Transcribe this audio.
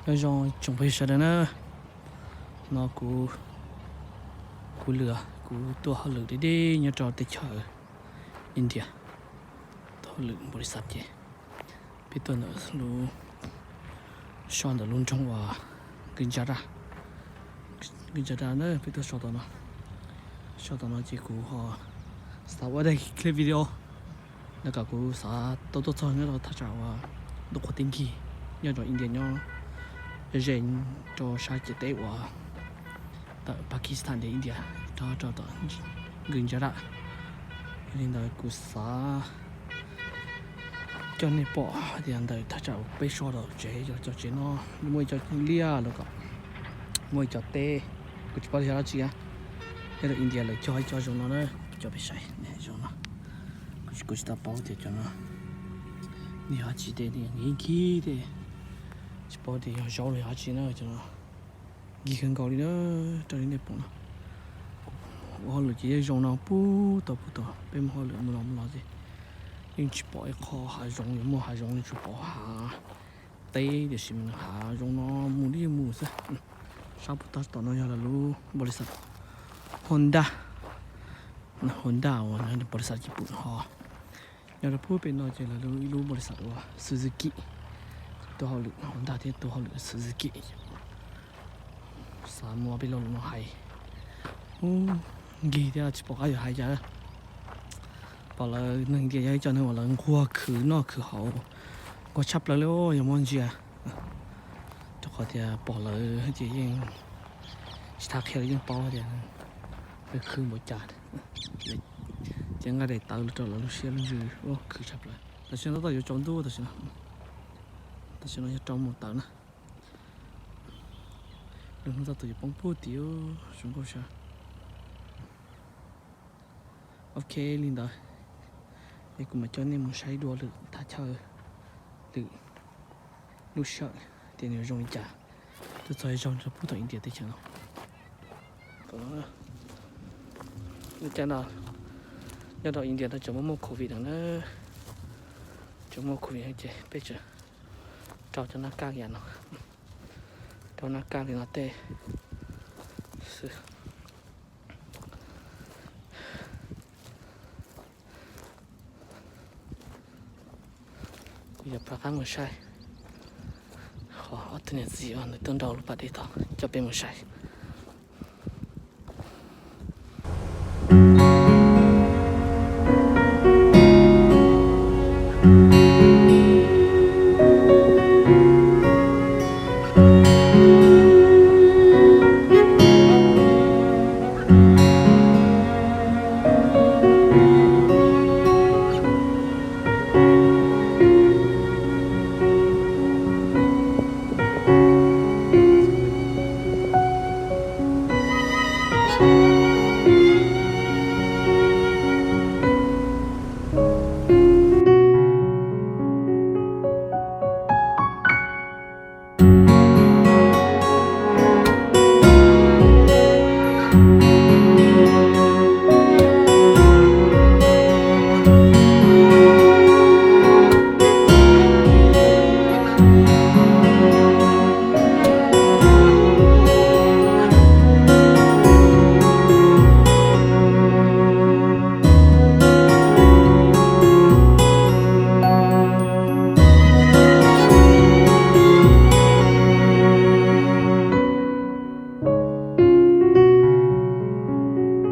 Nyob zoo tsoom phooj ywg sawv daws na, no kuv, kuv lwm, kuv tuaj hauj lwm deb deb nyob rau teb chaws India, tuaj hauj lwm npaum li xav ces peb tuaj ntawm lub, so ntawm lub nroog uas Gujarat, Gujarat na, peb tuaj so tom no, so tom no ces kuv ho xav ua daim clip video na, kom kuv xav tau tuaj txog nyob rau thaj tsam uas ntuj qhuav tib nkig nyob rau India nyob ze ze rau sab ciam teb uas tawm Pakistan ntawm India rau rau tom Gujarat. Yog li ntawd kuv xav coj nej pom hais tias ntawm thaj tsam uas peb so rau tsev, cov tsev no muaj ib co liaj los kom muaj ib co teb, kuv tsis paub tias yog dab tsi, nyob rau India lawv cog ib co zoo no na, kuv coj peb saib zoo no. Kuv tsis tau paub tias cov no nws yog dab tsi tej, nws nkig nkig tej, tsis paub tias yog zaub los yog dab tsi na, cov no nkig kawg nkaus li na. Raws li nej pom no, ua hauj lwm ces yeej zoo no puag ta puag ta, peb mus hauj lwm mus los mus los ces yeej tsis pom ib qho hav zoov, yuav muaj hav zoov li, tsuas pom hav teb, tiam sis mas nws hav zoov no mus li mus xwb. Sab puag ta tom no yog lawv lub npaum li xav Honda, Honda uas npaum li xav Nyij Pooj ho. Nyob rau puag pem no ces lawv lub, ib lub npaum li xav uas Suzuki, tus hauj lwm Honda thiab tus hauj lwm Suzuki. Xav muab peb lo lus no hais, ub, nkig thiab tsis pom qab yuav hais cas. Pom lawv neeg tias yog ib co neeg uas lawv nquag khwv noj khwv haus, nquag tshaj plaws li, yog muab ntsia, rau qhov tias pom lawv ces yeej tsis tas qhia los yeej paub tias lawv khwv npaum cas. Ces nqa daim tawv los rau lawv lub siab lub ntsws, khwv tshaj plaws. Tam sim no tab tom yuav tsaus ntuj tam sim no, tam sim no yog rau moos tawm na. Lub hnub txog tus yuav poob puag tim zoo nkauj sab. Ok, li ntawd es kuv mam coj nej mus saib dua lwm thaj chaw, lwm lub sij hawm tias nws zoo li cas. Tuaj txog zaug rau puag tom India teb chaws no. Lub caij no nyob rau India no tseem muaj muaj covid no na, tseem muaj covid ces peb tseem rau cov nab kaj yam no, rau nab kaj li no tej xwb. Kuv yuav rov qab mus saib qhov ob tug niam txiv uas nws tuaj nrau lub pas dej tod, coj peb mus saib.